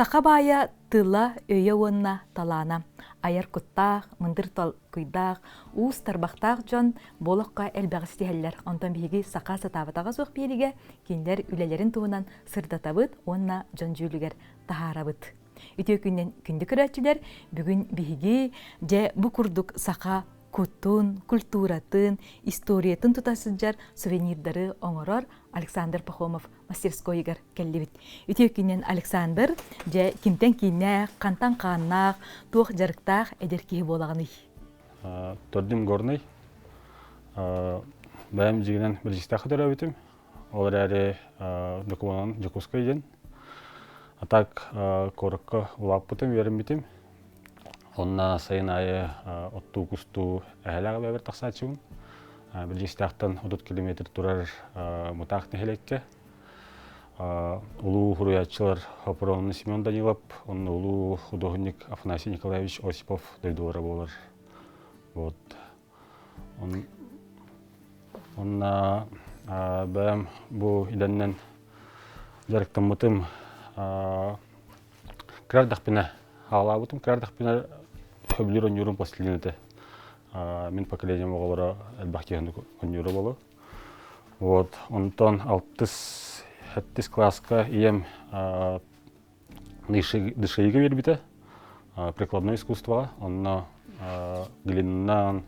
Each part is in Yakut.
Саха баайа тыла, өйө уонна талаана. Айар куттаах, мындыр толкуйдаах, уус тарбахтаах дьон бу олоххо элбэҕи ситиһэллэр. Онтон биһиги саха сатаабатаҕа суох биэригэ кинилэр үлэлэрин туһунан сырдатабыт уонна дьон дьүүлүгэр таһаарабыт. Үтүө күнүнэн күндү көрөөччүлэр, бүгүн биһиги дьэ бу курдук саха кутун, культуратын, историятын тута сылдьар сувенирдары оҥорор Александр Пахомов мастерскойугар кэллибит. Үтүө күнүнэн Александр, дьэ кимтэн кииннээх, хантан хааннаах, туох дьарыктаах эдэр киһи буолаҕыный? Төрдүм Горный. Бэйэм дьиҥинэн Бэлдьистэххэ төрөөбүтүм. Ол эрээри докумуонунан Дьокуускай диэн. А так куоракка улааппытым, үөрэммитим. Онно сайын аайы оттуу-кустуу эһэлээх эбэбэр тахсааччыбын. Бэлдьистээхтэн 30 километр турар Мытаах нэһилиэккэ. Улуу суруйааччылар Хопронный Семен Данилов, онно улуу художник Афанасий Николаевич Осипов дойдулара буолар. Вот. Онно бэйэм бу идэннэн дьарыктаммытым кыра эрдэхпинэ хаалаабытым. Кыра эрдэхпинэ сөбүлүүр оонньуурум пластилин этэ. Мин поколением оҕолоро элбэх киһини оонньуура буолуо. Вот онтон алтыс сэттис кылааска ийэм ДШИ-га биэрбитэ прикладной искусствоҕа. Онно глинанан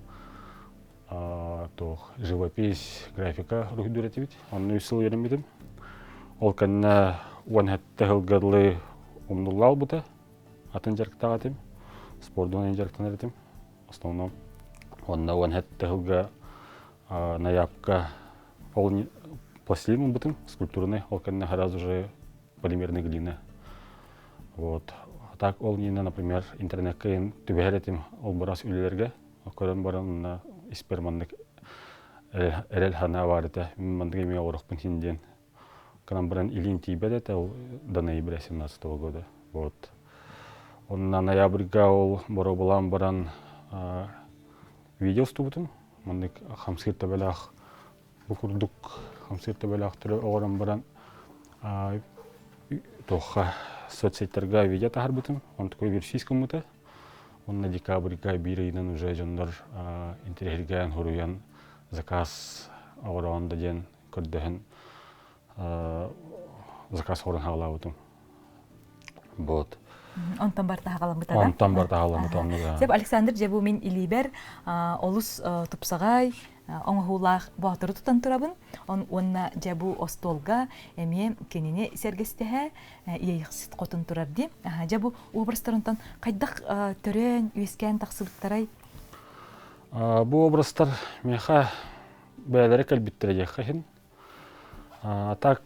туох живопись, графика уруһуйдуур этибит. Онно үс сыл үөрэммитим. Ол кэннэ 17 сылга дылы умнулла албыта. Атын дьарыктаах этим. Спордунан дьарыктанар этим. Основном. Онно 17 сылга ноябка ол пластилин ылбытым, скульптурный. Ол кэннэ сразу же полимерная глина. Вот. А так ол иннинэ, например, интернеккэ түбэһэр этим ол бырас үлэлэргэ көрөн баран онно испэр маннык эрэл санаа баар этэ. Мин маннык эмиэ оҥоруохпун син диэн. Гынан баран илиим тиийбэт этэ ол до ноября 17 года. Вот. Онно ноябрьга ол боруобалаан баран видео устубутум. Маннык хамсыыр төбөлөөх Бу курдук хамсыыр төбөлөөхтөрү оҥорон баран туохха соцсетьтарга видео таһаарбытым. Онтукай версийс гыммыта. Уонна декабрьга биир ыйынан уже дьоннор интэриэһиргээн суруйан заказ оҥороон да диэн көрдөһөн заказ оҥорон хаалаабытым. Вот. Онтон барта хаҕаламмыта да? Онтон барта хаҕаламмыта оннук. Сөп, Александр дьэ бу мин илиибэр олус тупсаҕай оҥоһуулаах боотуру тутан турабын. Уонна дьэ бу остуолга эмиэ кинини сэргэстэһэ иэйэхсит хотун турар дии. Дьэ бу образтарынтан хайдах төрөөн, үөскээн тахсыбыттарай? Бу образтар миэхэ бэйэлэрэ кэлбиттэрэ диэххэ иһин. А так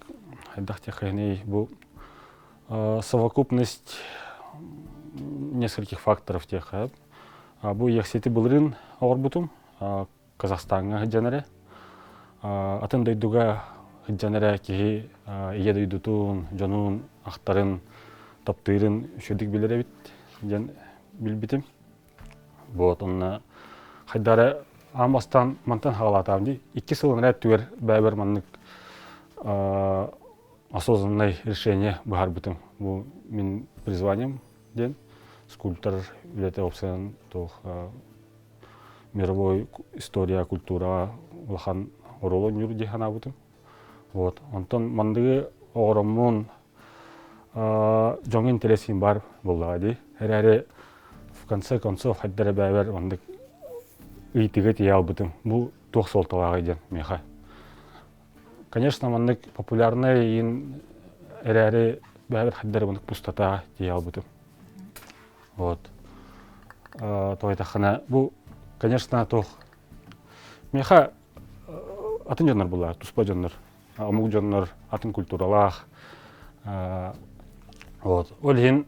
хайдах диэххэ бу совокупность нескольких факторов диэххэ. Бу иэхсити былырыын оҕорбутум. Казахстаҥҥа сылдьан эрэ. Атын дойдуга сылдьан эрэ киһи ийэ дойдутун, дьонун, ахтарын, таптыырын үчүгдүк билэр эбит диэн билбитим. Вот онно хайдах эрэ аан бастаан мантан хаалаатаҕым дии. Икки сыл анараа өттүгэр бэйэбэр маннык осознанное решение быһаарбытым. Бу мин призванием диэн скульптор үлэтэ уопсайынан туох мировой история, культураҕа улахан оруолу оонньуур дии санаабытым. Вот. Онтон мандыгы оҕороммун дьоҥҥо интэриэсим баар буоллаҕа дии. Эрээри в конце концов хайдах эрэ бэйэбэр оннук ыйытыыга тиийэ албытым. Бу туох суолталааҕый диэн миэхэ. Конечно, маннык популярнай иин эрээри бэйэбэр хайдах эрэ маннык пустота тиийэ албытым. Вот. Тоҕо бу, конечно, туох миэхэ атын дьоннор буллар, туспа дьоннор, омук дьоннор атын культуралаах. Вот. Ол иһин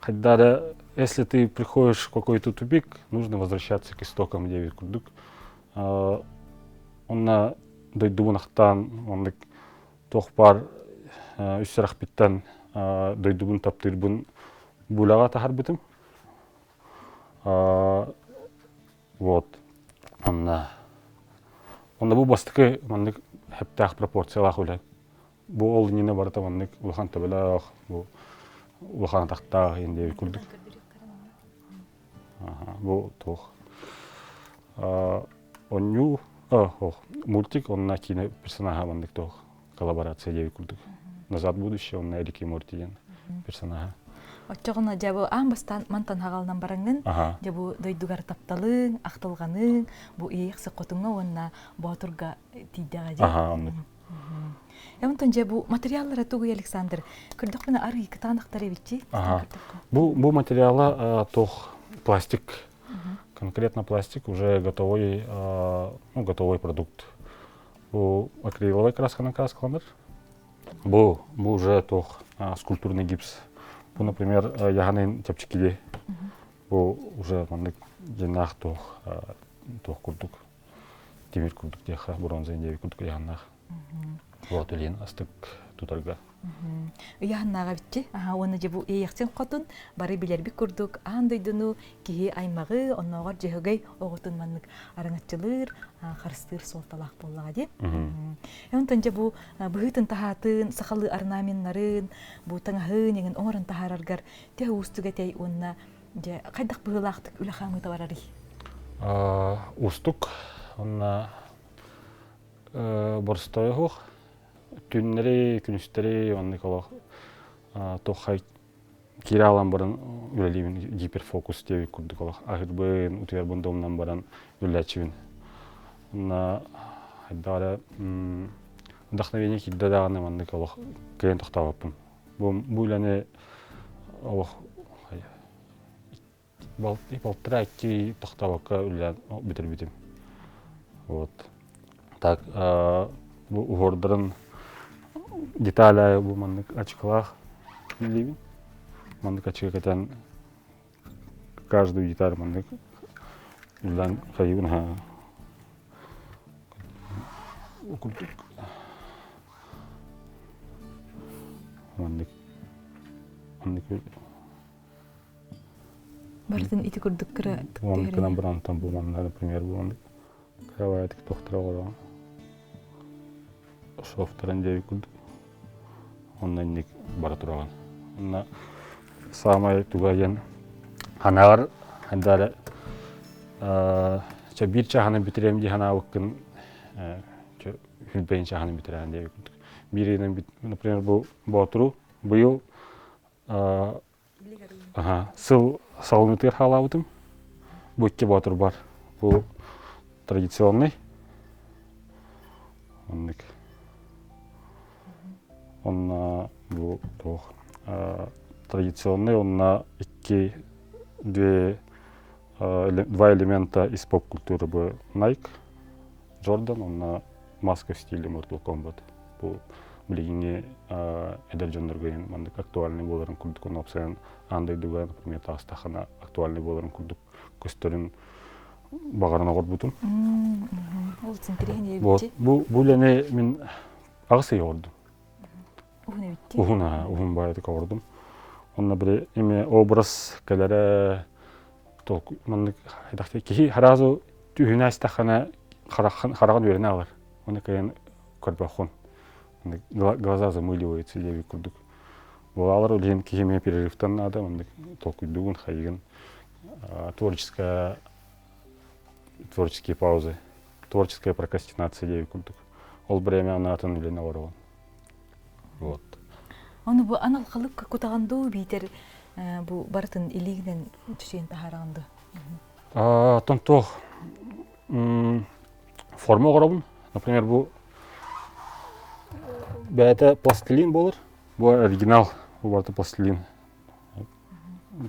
хайдары, если ты приходишь в какой-то тупик, нужно возвращаться к истокам диэбит курдук. Онно дойдубун ахтаан, оннук туох баар үс сүрэхпиттэн дойдубун таптыырбын булаҕа таһарбытым. Вот. Онно онно бу бастакы маннык хэптээх пропорциялаах үлэ. Бу ол иннинэ барыта маннык улахан төбөлөөх бу. Улахан атахтаах иһин диэбит курдук. Бу туох онньуу мультик онно киинэ персонаһа маннык туох коллаборация диэбит курдук. Назад будущее онно Рик и Морти диэн персонаһа. Оччоҕуна дьэ бу аан бастаан мантан хаҕалынан бараҥҥын, дьэ бу дойдугар тапталыҥ, ахтылҕаныҥ, бу иэйэхсик хотуҥҥа уонна боотурга тиийдэҕэ дии. Аха, оннук. Онтон дьэ бу материаллара тугуй Александр? Көрдөхпүнэ арый кытаанахтар эбитчи. Бу бу материала туох пластик. Конкретно пластик уже готовый, ну, готовый продукт. Бу акриловай красканан краскаланар. Бу бу уже туох скульптурный гипс. Бу, например, яханын чэпчэкили. Бу уже маннык дьиннаах туох туох курдук тимир курдук диэххэ бронза диэби курдук ыйаһыннаах. Вот илиин астык тутарга. Ыйаһыннааҕа битти. Аха уонна дьэ бу иэйэхсин хотун бары билэрбит курдук аан дойдуну киһи аймаҕы, оннооҕор дьөһөгөй оҕотун маннык араҥаччылыыр, харыстыыр суолталаах буоллаҕа дии. Онтон дьэ бу быһыытын таһаатын, сахалыы орнаменнарын, бу таҥаһын иҥин оҥорон таһаараргар төһө уустук этэй уонна дьэ хайдах быһыылаахтык үлэ хаамыыта барарый? Уустук уонна боростуойа суох. Түүннэри, күнүстэри оннук олох туоххай киирэ аалан баран үлэлиибин гиперфокус диэбит курдук олох аһыырбын, утуйарбын да умнан баран үлэлээччибин. Уонна хайдах эрэ вдохновение киирдэ даҕаны маннык олох кыайан тохтообоппун. Бу, бу үлэни олох балтараа икки тохтообокко үлэлээн бүтэрбитим. Вот. Так, бу уһуордарын деталя бу маннык очкалаах үлэлиибин. Маннык очка кэтэн каждую деталь маннык үлэлээн хайыыбын курдук маннык маннык Барытын ити курдук кыра Оннук гынан баран онтон бу манна, например, бу маннык кыра тохтора олорон шовтаран диэбит курдук онно инник бара тураҕын. Онно саамай туга диэн ханаҕар хайдары чэ биир чааһынан бүтэриэм дии санаабыккын хүлбэйин чааһынан бүтэрээн диэбит курдук. Биир например, бу Боотуру быйыл Сыл салынытыгар хаалаабытым. Бу икки боотур бар. Бу традиционный. Оннук. Онно бу туох традиционный онно икки две два элемента из поп-культуры бу Nike, Jordan онно маска в стиле Mortal Kombat. Бу билигиҥҥи эдэр дьоннорго маннык актуальный буоларын курдук онно уопсайынан аан дойдуга например таҕыстаххына актуальный буоларын курдук көстөрүн баҕаран оҕорбутум. Ол интэриэһинэй Вот бу бу үлэни мин аҕыс ый оҕордум. Уһун эбитти. Уһун уһун баайытык оҕордум. Онно били эми образ кэлэрэ маннык киһи сразу түһүнэ астаххына хараҕын үөрэнэ алар. Оны кыайан көрбөххүн. Глаза замыливаются диэбит курдук. Буолалар ол иһин киһи эмиэ перерывтан наада, маннык толкуйдуугун, хайыгын творческая творческие паузы, творческая прокрастинация диэбит курдук. Ол время анаатын үлэни оҥороҕун. Вот. Ону бу анал халыпка кутаҕын дуу биитэр бу барытын илиигинэн чечен таһаараҕын дуу? Оттон туох форма оҥоробун. Например, бу бэйэтэ пластилин буолар. Бу оригинал, бу барыта пластилин.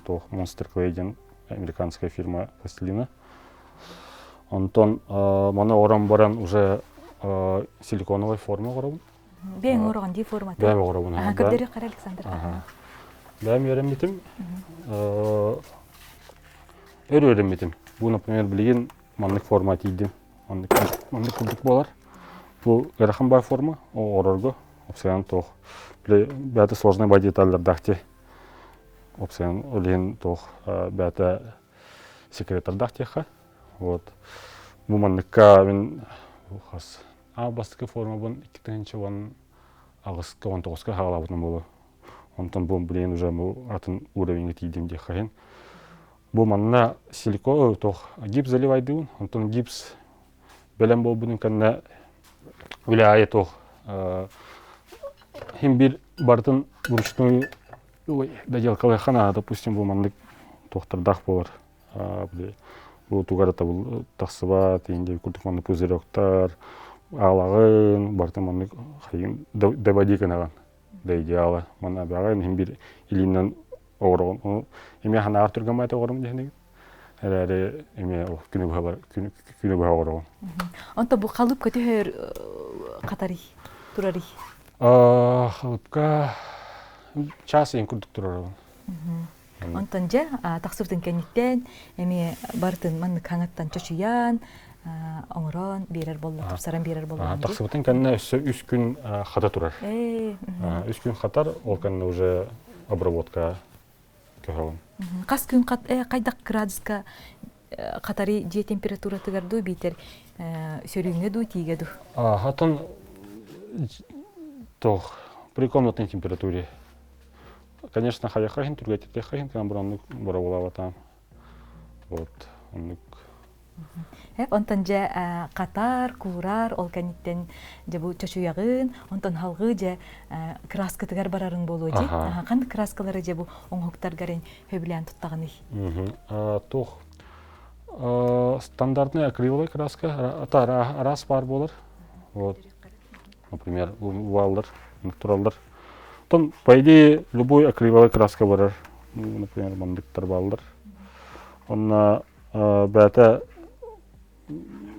Туох Monster Clay диэн американская фирма пластилина. Онтон маны оҥорон баран уже силиконовай форма оҥоробун. Бэйэҥ оҥороҕун дии формата. Бэйэм оҥоробун. Көрдөрүөххэ Александр. Бэйэм үөрэммитим. Өр үөрэммитим. Бу, например, билигин маннык форма тиийдим. Маннык, маннык курдук буолар. Бу ыарахан баар форма, оҥорорго опсайан туох. Бэйэтэ сложный бай деталлардаах дии. Опсайан ол иһин туох бэйэтэ секретардаах диэххэ. Вот. Бу манныкка мин хас аа бастакы формабын 2018-ка 19-ка хаалаабытым буолуо. Онтон бу билигин уже бу атын уровеньга тиийдим диэххэ иһин. Бу манна силико туох гипс заливайдыыбын. Онтон гипс бэлэм буолбутун кэннэ үлэ аайы туох иһин биир барытын вручную доделкалыахха наада, допустим, бу маннык туохтардаах буолар. Бу тугар тахсыбат, иһин курдук маннык пузыректар, аалаҕын, барытын маннык хайын доводи гынаҕын да идеала. Манна бэҕэ иһин биир илиинэн оҕороҕун. Эмиэ ханааҕар түргэн баайта оҕорум диэхинигин. Эрээри эмиэ күнү быһа күнү быһа оҕороҕун. Онто бу халыпка түһэр хатарый, турарый? Халыпка час ыйын курдук турарабын. Онтон дьэ тахсыбытын кэнниттэн эмиэ барытын маннык хаҥаттан чочуйан, оҥорон биэрэр буолла, тупсаран биэрэр буолла. Тахсыбытын кэннэ өссө үс күн хата турар. Үс күн хатар, ол кэннэ уже обработка көһөҕүн. Хас күн хайдах градуска хатары дьиэ температуратыгар дуу биитэр сөрүүҥҥэ дуу тиигэ дуу? Хатын туох при комнатной температуре. Конечно, хайаха иһин түргэтитиэххэ иһин кынан бураннык боробулаабатаам. Вот, оннук. Эп онтон дьэ хатар, куурар, ол кэнниттэн дьэ бу чочуйаҕын, онтон халҕыы дьэ краскатыгар барарыҥ буолуо дии. Ханнык краскалары дьэ бу оҥоһуктаргарын сөбүлээн туттаҕыный? Туох стандартный акриловая краска араас баар буолар. Вот. Например, бааллар, тураллар. Оттон, по идее, любой акриловая краска барар. Например, мандыктар бааллар. Онно бэйэтэ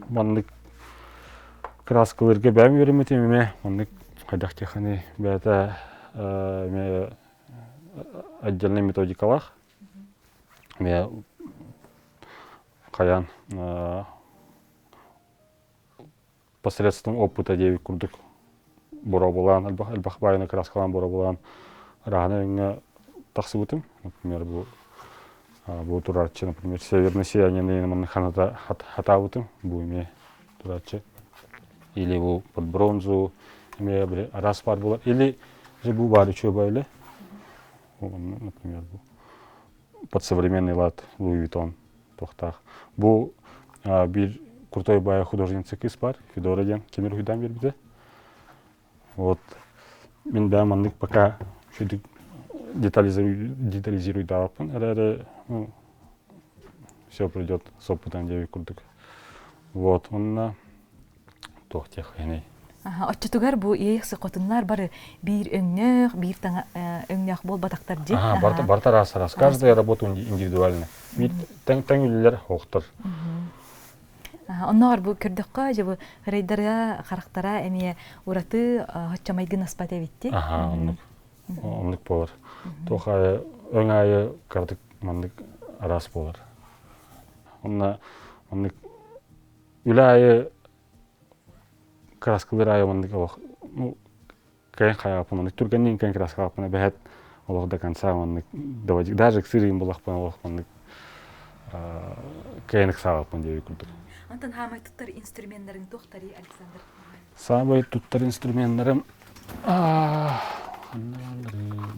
маннык краскалыырга бэйэм үөрэммитим эмиэ маннык хайдах диэххиний бэйэтэ эмиэ отдельнай методикалаах эмиэ хайаан посредством опыта диэбит курдук боруобалаан элбэх элбэх баайыны краскалаан боруобалаан ырааһына өҥҥө тахсыбытым. Например, бу бу турааччы, например, северное сияние манна ханата хатаабытым. Бу эмиэ турааччы. Или бу под бронзу эмиэ араас баар буолар. Или же бу баар үчүгэй байлы. Например, бу под современный лад Луи Виттон туохтаах. Бу биир крутой баайа художница кыыс бар, Федора диэн кини уруһуйдаан биэрбитэ. Вот мин бэйэм маннык пока үчүгдүк детализируйдаабаппын эрээри ну, все придет с опытом диэбит курдук. Вот, онно туох диэххиний. Оччотугар бу иэйэхси хотуннар бары биир өҥнөөх, биир таҥа өҥнөөх буолбатахтар дии. Ага, барыта раз раз. Каждая работа индивидуальна. Биир тэҥ тэҥ үлэлэр хоохтор. Оннооҕор бу көрдөххө, дьэ бу ырайдара, харахтара эмиэ ураты хоччомайгын аспат эбитти. Аха, оннук. Оннук буолар. Туох аайы өҥ аайы кыратык маннык араас буолар. Онно маннык үлэ аайы краскалыыр аайы маннык олох ну кыайан хайааппын маннык түргэнник кыайан краскалааппын эбэһэт олох до конца маннык доводик даже сырыым булахпын олох маннык кыайан ыксаабаппын диэбит курдук. Онтон хаамай туттар инструменнарыҥ туохтарый, Александр? Саамай туттар инструменнарым ханна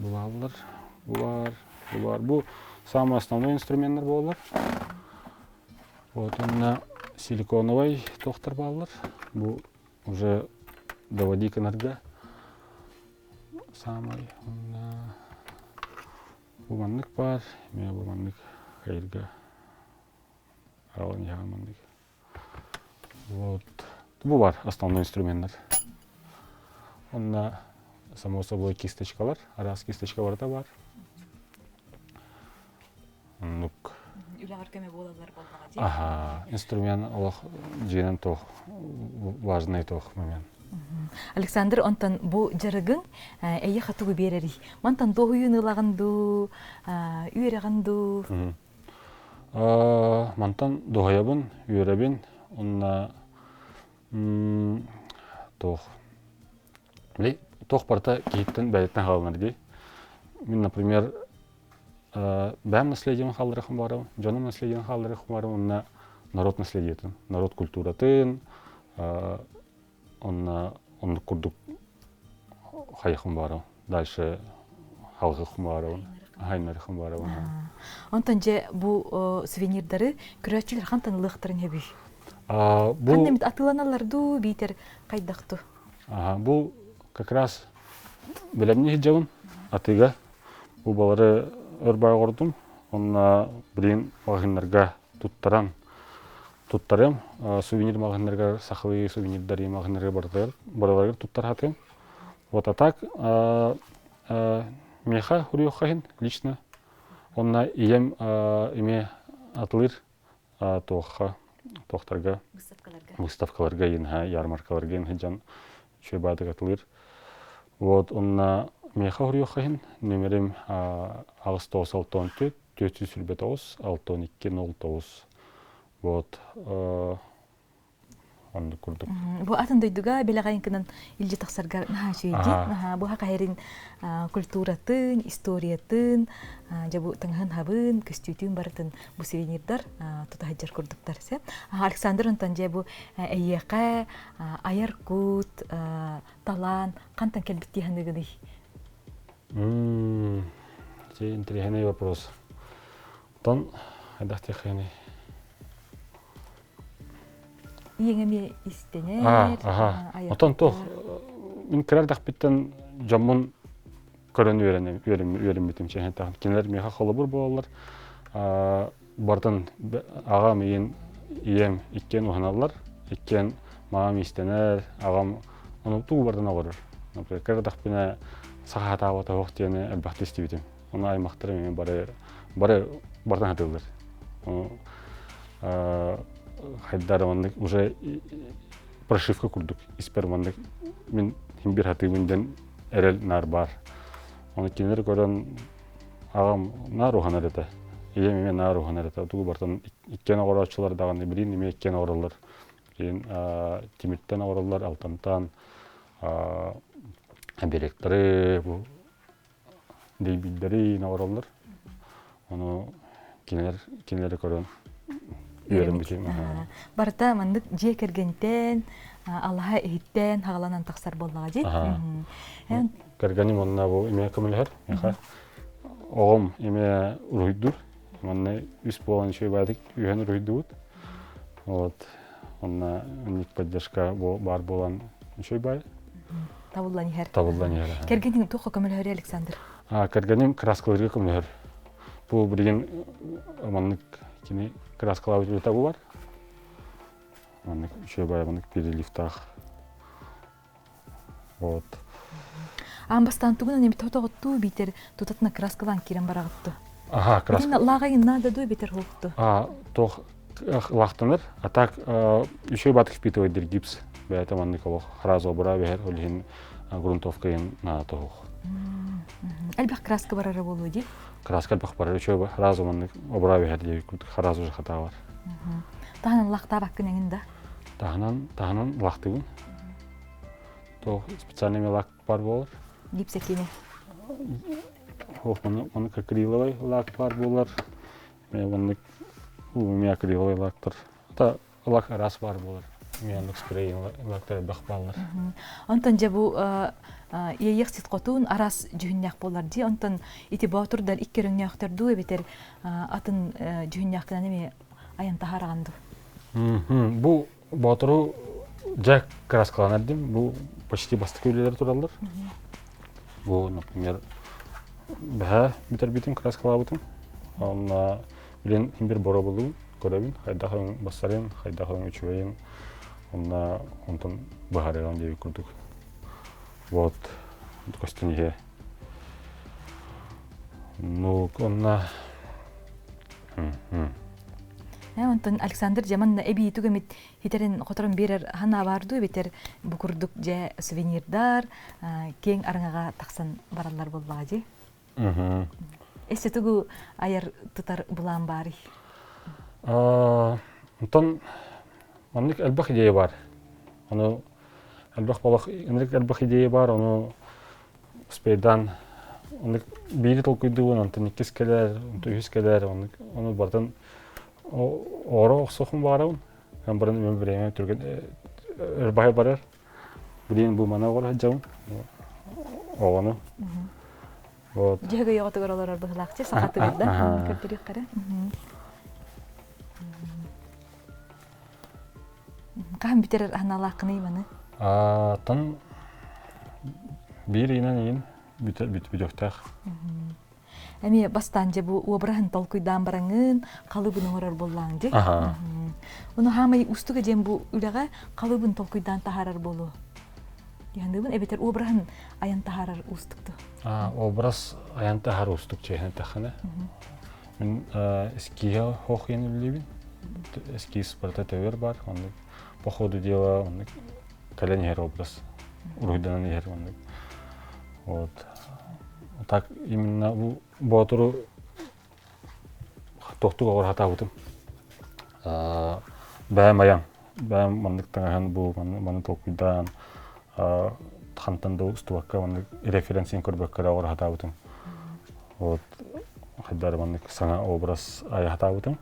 баалларый? Бу бааллар, бу бар, бу бар. Бу самый основной инструменнар буолар. Вот уонна силиконовай туохтар бааллар. Бу уже доводи гынарга саамай уонна бу маннык баар, эмиэ бу маннык хайырга аралан иһэҕин маннык. Вот. Бу бар основной инструменнар. Онно само собой кисточкалар, араас кисточка барыта бар. Оннук. Үлэҕэр көмө буолаллар буоллаҕа дии. Аха, инструмент олох дьиэнэн туох важный туох момент. Александр, онтон бу дьарыгыҥ эйиэхэ тугу биэрэрий? Мантан дуоһуйууну ылаҕын дуу, үөрэҕин дуу? Мантан дуоһуйабын, үөрэбин уонна туох били туох барыта киһиттэн бэйэтинэн хаалынар дии. Мин, например, бэйэм наследием хаалларыахым баарым, дьонум наследием хаалларыахым баарым уонна народ наследиетын, народ культуратын, онно оннук курдук хайыахым баарым. Дальше Халгы баарабын. Хайнарыхым баарабын. Онтон дьэ бу сувенирдары көрөөччүлэр хантан ылыахтарын сөбүй? Бу Ханна эмит атыыланаллар дуу, биитэр хайдах дуу? Бу как раз бэлэмни сылдьабын атыыга. Бу балары өр баҕа оҥордум. Онно билигин маҕаһыыннарга туттаран туттарыам. Сувенир маҕаһыыннарыгар сахалыы сувенирдары маҕаһыыннарыгар барытыгар барыларыгар туттар хатыам. Вот а так миэхэ уруйуохха иһин лично. Онно ийэм эмиэ атылыыр туохха туохтарга выставкаларга иһин ярмаркаларга иһин сылдьан үчүгэй баатык атылыыр. Вот онно миэхэ уруйуохха иһин номерим 8 9 64 429 62 09. Вот оннук курдук. Бу атын дойдуга билэҕэйин илдьи тахсаргар наһаа үчүгэйдик. Наһаа бу хахайрин культуратын, историятын, дьэ бу таҥаһын хабын, көстүүтүн барытын бу сувенирдар тута сылдьар курдуктар. Александр онтон дьэ бу эйиэхэ айар кут, талаан хантан кэлбит дии саныыгыный? Интересный вопрос. Тон хайдах диэххиний? Ийэҥ эмиэ истэнэр, Отон туох мин кыра эрдэхпиттэн дьоммун көрөн үөрэммитим чэһин Кинилэр миэхэ холобур буолаллар. Бартын аҕам ийин ийэм иккиэн уһаналлар, иккиэн маам иистэнэр, аҕам ону туу бартын оҕорор. Например, кыра эрдэхпинэ саха хатаабата оһох диэни элбэхтик истибитим. Ону аймахтарым эмиэ бары бары бартан хатыыллар. Хайдар маннык уже прошивка курдук испэр маннык мин бир хатыыбын диэн эрэл наар баар. Оны кинилэр көрөн аҕам наар уһанар этэ. Ийэм эмиэ наар уһанар этэ. Тугу бартан иккиэн оҕорооччулар даҕаны билин эмиэ иккиэн оҕороллор. Билин тимиртэн оҕороллор, алтантан обелектары бу Дэйбиирдэри оҥороллор. Ону кинилэр кинилэри көрөн үөрэммитим. Барыта маннык дьиэ кэргэнтэн, алаһа иһиттэн хаҕаланан тахсар буоллаҕа дии. Кэргэним онно бу эмиэ көмөлөһөр. Миэхэ оҕом эмиэ уруһуйдуур. Манна үс буолан үчүгэй баайдык үһэн уруһуйдуубут. Вот онно ник поддержка баар буолан үчүгэй баай. Табыллан иһэр. Табыллан иһэр. Кэргэниҥ туохха көмөлөһөрүй, Александр? Кэргэним краскалыырга көмөлөһөр. Бу билигин маннык кини краскалаабыт үлэтэ бар. Маннык үчүгэй баай маннык переливтаах. Вот. Аан бастаан тугунан эбит хотоҕуттуу биитэр тутатына краскалаан киирэн бараҕытту? Аха, краска. Лааҕайын наада дуу битэр хуохту? А, туох лаахтанар. А так үчүгэй баатык впитывайдыр гипс. Бэйэтэ маннык олох сразу обура бэһэр, ол иһин грунтовкайын наада тоһух. Элбэх краска барара буолуо дии? Краска элбэх барар. Үчүгэй сразу маннык обура бэһэр дии сразу же хатаабар. Таһынан лахтаабаккын эҥин да? Таһынан, таһынан лахтыыбын. Туох специальный лак бар буолар. Гипсекини. Ох, оны акриловый лак бар буолар. Мен оннук акриловый лактар. Та лак араас бар буолар. Мен оннук спрей лактар элбэх бааллар. Онтон дьэ бу иэйиэхсит хотуун араас дьүһүннээх буолар дии. Онтон ити боотурдар икки өрөҥнөөхтөр дуу эбэтэр атын дьүһүннээх эмиэ айан таһаараҕын дуу? Бу Боотуру дьэ краскаланар дим. Бу почти бастакы үлэлэр тураллар. Бу, например, бэһэ бүтэрбитим, краскалаабытым. Онно билин бир боробулуун көрөбүн, хайдах өҥ бассарын, хайдах өҥ үчүгэйин, онно онтон быһаарыам диэбит курдук. Вот, көстөн иһэ. Ну, онно Онтон Александр дьэ манна эбии түгэмит хитерин хоторон биэрэр ханаа баар дуу эбэтэр бу курдук дьэ сувенирдар киэҥ араҥаҕа тахсан бараллар буоллаҕа дии. Эссе тугу айар тутар былаан баарый? Онтон маннык элбэх идея бар. Ону элбэх болох элбэх идея бар, ону успейдаан оннук биири толкуйдуубун, онтон иккис кэлэр, онтон үһүс кэлэр, оннук ону барытын оҕоро охсуохпун баҕарабын. Баран мен время түргэн ырбаһы барар. Билигин бу маны оҕоро сылдьабын. Оҕону. Вот. Дьөһөгөй оҕотугар олорор быһылаахчы сахатыгар да көрдөрүөххэ Хаһан бүтэрэр аналааххыный маны? Тан биир ыйынан ыйын бүтүөхтээх. Эмиэ бастаан дьэ бу обраһын толкуйдаан бараҥын, халыбын оҥорор буоллааҥ дии. Ону хаамай устуга диэн бу үлэҕэ халыбын толкуйдаан таһаарар буолуо. Диһаныыбын эбэтэр обраһын айан таһаарар уустукту. Образ айан таһаар уустук чэһин эттэххинэ. Мин эскиһэ хоох диэн үлэлиибин. Эскиз барыта төбөр бар. Оннук по ходу дела оннук кэлэн иһэр образ. Уруһуйданан иһэр оннук. Вот. Так именно бу боотуру тохтук оҕор хатаабытым. Бэйэм айан, бэйэм маннык таҥаһын бу маны толкуйдаан хантан да устубакка маннык референсин көрбөккө да оҕор хатаабытым. Вот хайдары маннык саҥа образ айа хатаабытым.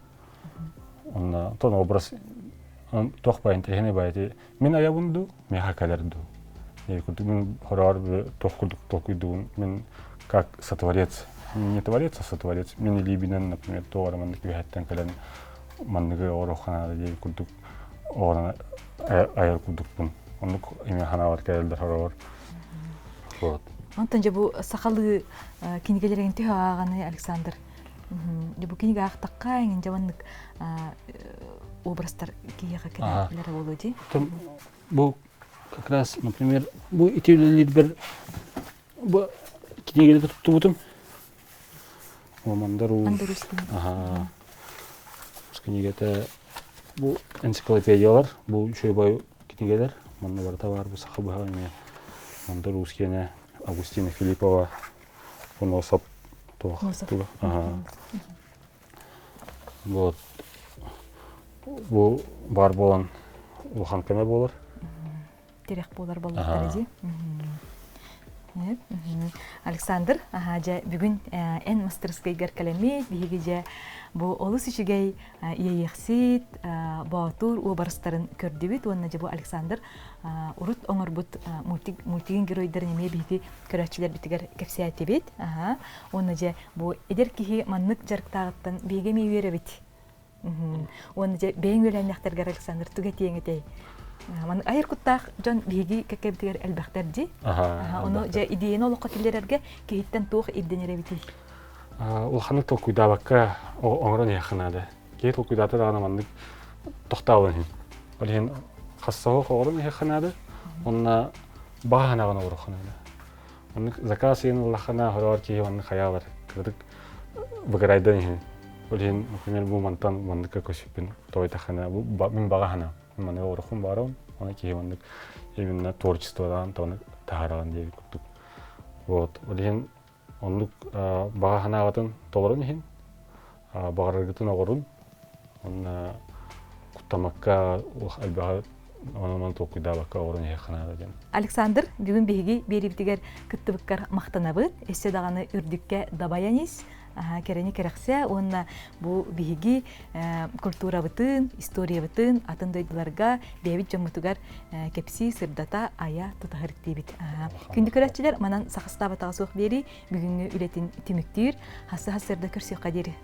Онно тон образ туох баайын интэриэһинэй баайы мин айабын дуу, миэхэ кэлэр дуу. Курдук мин хороҕор туох курдук толкуйдуубун мин как сотворец не творец, а сотворец. Мин илиибинэн, например, туох эрэ маннык үөһэттэн кэлэн манныгы оҥоруохха диэн курдук оҕорон айар курдукпун. Оннук имэ ханаабар кэлэллэр хороҕор. Вот. Онтон дьэ бу сахалыы кинигэлэрин төһө ааҕаны Александр? Дьэ бу кинигэ аахтахха эҥин дьэ маннык образтар киһиэхэ кэлэллэрэ буолуо дии. Бу как раз, например, бу ити үлэлиирбэр бу кинигэлэри туттубутум. Мандар Уус. Аха. Кинигэтэ бу энциклопедиялар, бу үчүгэй кинигэлэр. Манна барыта баар бу саха быһа эмиэ Мандар Уус киэнэ Августина Филиппова Поносов туох Ага. Вот. Бу бар буолан улахан көмө буолар. Тирэх буолар буоллахтара дии. Александр, аха дьэ бүгүн эн мастарыскайгар кэлэммит, биһиги дьэ бу олус үчүгэй иэйиэхсит, боотур уобарастарын көрдүбүт уонна дьэ бу Александр урут оҥорбут мультик мультигын геройдарын эмиэ биһиги көрөөччүлэрбитигэр кэпсээтибит. Аха. Уонна дьэ бу эдэр киһи маннык дьарыктааҕыттан биһиги эмиэ үөрэбит. Уонна дьэ бэйэҥ үөлээннэхтэргэр Александр тугу этиэҥ этэй? Маны айар куттаах дьон биһиги кэккэбитигэр элбэхтэр дии. Ону дьэ идеяны олоххо киллэрэргэ киһиттэн туох ирдэнэр эбитий? Улаханнык толкуйдаабакка оҥорон иһиэххэ наада. Киһи толкуйдаата даҕаны маннык тохтообун иһин. Ол иһин хассаһы оҕорон иһиэххэ наада. Уонна баҕа санааҕын оҥоруохха наада. Оннук заказ иһин ыллаххына хороҕор киһи оннук хайаалар кыратык выгорайдан иһин. Ол иһин, например, бу мантан манныкка көсүппүн тоҕуйтаххына бу мин баҕа санаам. Маны оҕороххун баарабын. Оны киһи маннык именно творчестводан тону таһаараҕын диэбит курдук. Вот. Ол иһин оннук баҕа санаабатын толорун иһин баҕараргытын оҕорун уонна куттамакка элбэҕи онон толкуйдаабакка оҕорун иһиэххэ наада диэн. Александр, бүгүн биһиги биэриибитигэр кыттыбыккар махтанабыт. Өссө даҕаны үрдүккэ дабайан ис, кэрэни кэрэхсээ уонна бу биһиги культурабытын, историябытын атын дойдуларга бэйэбит дьоммутугар кэпсии, сырдата, айа тутаһар диибит. Күндү көрөөччүлэр, манан сахастаабатаҕа суох биэрии бүгүҥҥү үлэтин түмүктүүр. Хасса-хасырда көрсүөххэ диэри.